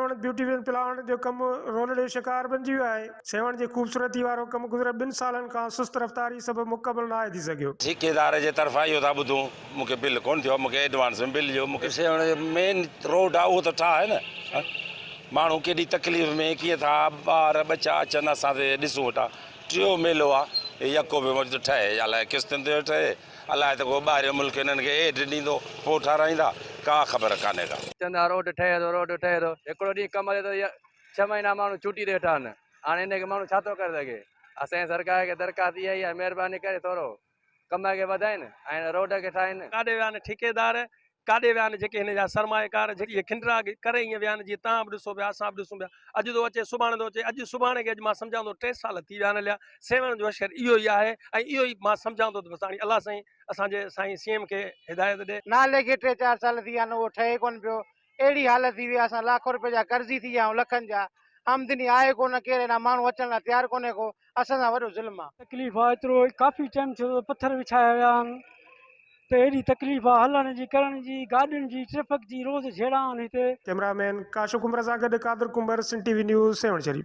Sehwan beautification plan جو ڪم رولڙي جو شڪار بنجي ويو آهي. سيوهڻ جي خوبصورتي وارو ڪم گذريل ٻن سالن کان سست رفتاري سبب مڪمل ناهي ٿي سگهيو. ٺيڪيدار جي طرفان اهو ٿا ٻڌون مون کي بل ڪونه ٿيو آهي مون کي ايڊوانس ۾ بل ڏيو مون کي. سيوهڻ جو مين روڊ آهي اهو ته ٺاهه نه ماڻهو ڪيڏي تڪليف ۾ ڪيئن ٿا ٻار ٻچا اچن اسان تي ڏسون ويٺا ٽيون ميلو آهي يڪو به وري ٿو ٺهي الائي قسطن تي ٿو ٺهي الائي ته ڪو ٻاهريون ملڪ هنن کي ايڊ ڏيندو پوء ٺهرائيندا ڪا خبر ڪانهي ڪا. چوندا روڊ ٺهي ٿو روڊ ٺهي ٿو هڪڙو ڏينهن ڪم هلي ٿو يا ڇهه مهينا ماڻهو ڇٽي تي ويٺا آهن هاڻي ان کي ماڻهو ڇا ٿو ڪري سگهي اسان جي سرڪار کي درخواست اها ئي آهي مهرباني ڪري ٿورو ڪم کي وڌائين ۽ روڊ کي ٺاهين. ڪاڏي ويا آهن ٺيڪيدار ڪاڏي ويا آهن جيڪي هن جا سرمائيڪار جيڪي اهي کنڊرا ڪري ائين ويا آهن جيئن توهان به ڏسو پيا اسان به ڏسون پيا اڄ ٿو اچي سڀاڻي ٿو اچي اڄ سڀاڻي کي اڄ مان سمجهان ٿو ٽي سال ٿي ويا آهن هليا سيوهڻ جو حشر اهو ئي آهي ۽ اهو ئي مان سمجهان ٿو ته بس هاڻي الله سائين اسان جي سائين سي ايم کي هدايت ڏي. نالي کي ٽي چار سال ٿي ويا آهن اهو ٺهي ڪونه پيو اهڙي حالت ٿي وئي آهي اسان لاکون روپين جا قرضي ٿي ويا آهيون لکن جا آمدني آهي ڪونه ڪير هيڏانهن ماڻهو اچڻ لاء تيار ڪونهي ڪو اسان سان وڏو ظلم آهي. تڪليف آ ايترو ڪافي ٽائيم ٿيو ته پٿر وڇايا ويا آهن ته ايڏي تڪليف آ هلڻ جي ڪرڻ جي گاڏين جي ٽريفڪ جي روز جهيڙا آهن هتي. ڪئميرا مين ڪاشف ڪنڀر سان گڏ Qadir Kumbhar, Sindh T V news, Sehwan Sharif.